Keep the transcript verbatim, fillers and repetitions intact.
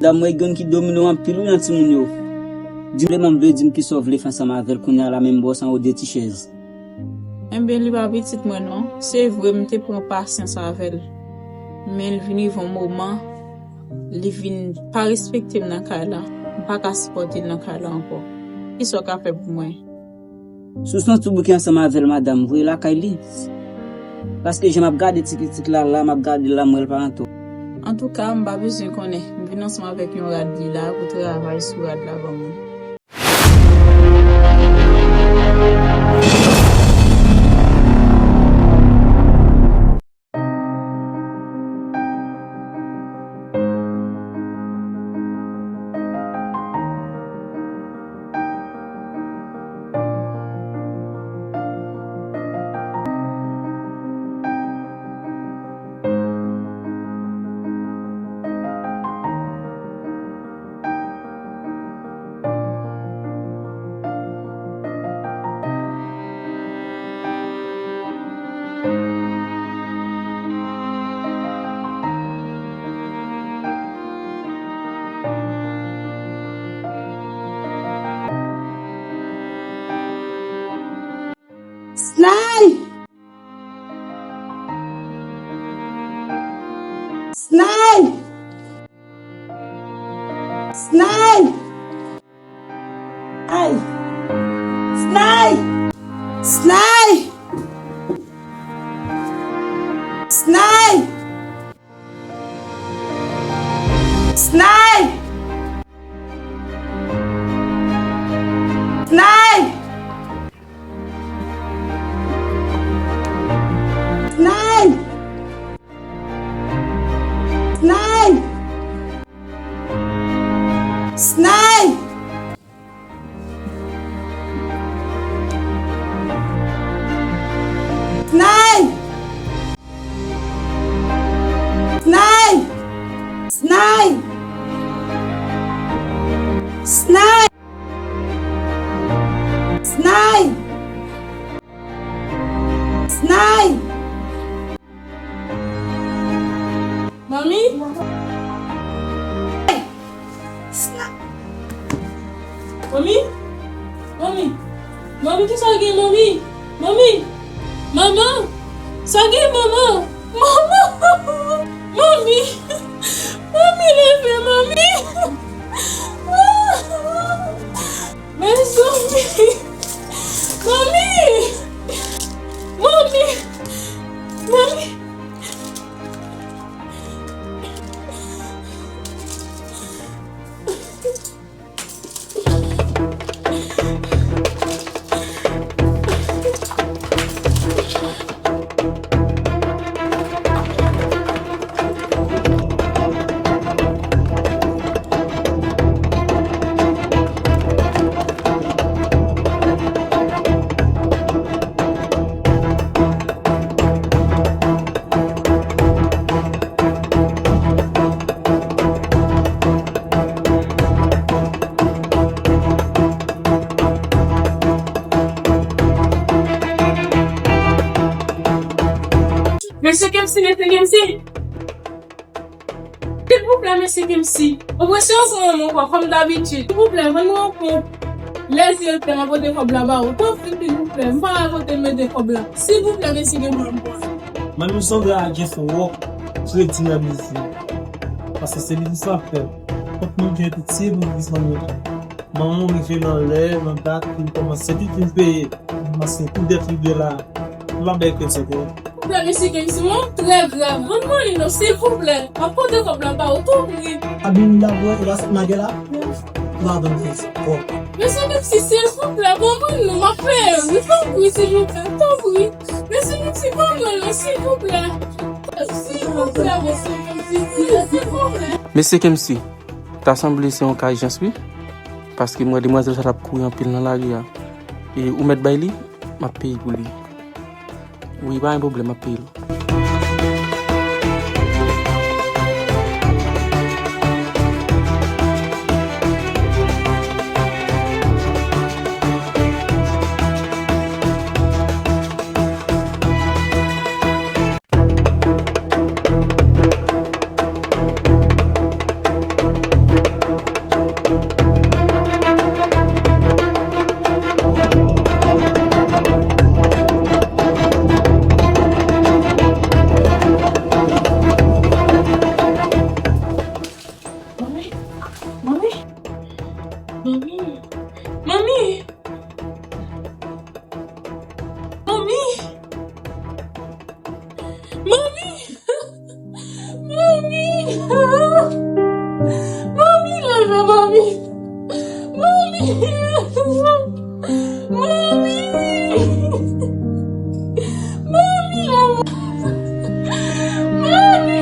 Madanm, mwen gen ki domine w anpil wi nan timoun yo. Di m, m vle di m kisa w vle fè ansanm avè l kounye a la, menm bò san w de ti chèz. Enben, li pa pitit mwen non. Se vre, m te pran pasyans avè l. Men l vin rive yon moman, li vin pa respekte m nan kay la. M pa ka sipòte l nan kay la ankò. Kisa w ka fè pou mwen? Si w santi w bouke ansanm avè l, madanm, voye l lakay li. Paske jan m ap gade ti pitit la, la, m ap gade l la, m wè l pa antre. Antouka, m pa bezwen konnen. M vin ansanm avèk yon rad li la pou travay sou rad la ban mwen. Snay! Snay! Snay! Ay! Snay! Snay! Snay! Snay! Snay! Snay! Snay! Snay! Snay! Snay! Snay! Snay! Snay! Snay! Manmi? Snay! Manmi? Manmi? Manmi, kisa w gen, manmi? Manmi? Manman? Sa w gen, manman? Manman! Manmi! Manmi, leve, manmi! Mezanmi! Manmi! Manmi! Manmi! Mesye Kemsi, mesye Kemsi. Silvouplè, mesye Kemsi. Opresyon sa yon ankò, kòm dabitid. Silvouplè, vann mwen yon ponp. Lè zye l fè, m ap pote kòb la ba ou. Tanpri, silvouplè. M pa wè kote m mete kòb la. Silvouplè, mesye Kemsi. Manmi Sandra a gen fon wòk, kredi nan biznis. Paske se biznis l ap fè. Fòk nou gen piti pou biznis manmi yo. Manman w rive nan lè, nan dat, pou l kòmanse, epi pou l peye. Paske pou dèt li de la, m pa bay kredi ankò. Silvouplè, mesye Kemsi, mwen trè grav. Vann mwen li non, silvouplè. M ap pote kòb la ba ou, tanpri. Abim dabò, e pa sa m a gen la? Ou pa vann kredi ankò. Mesye Kemsi, silvouplè, vann mwen non, m ap peye wi, tanpri, silvouplè, tanpri. Mesye Kemsi, vann mwen non, silvouplè. Silvouplè, mesye Kemsi, silvouplè. Mesye Kemsi, ta sanble se yon ka ijans wi. Paske m wè demwazèl sa t ap kouri anpil nan lari a. E ou mèt bay li, m ap peye pou li. Wi, pa gen pwoblèm, m ap peye l. Manmi! Manmi! Manmi! Manmi! Manmi! Manmi, leve, manmi! Manmi! Manmi! Manmi, leve! Manmi!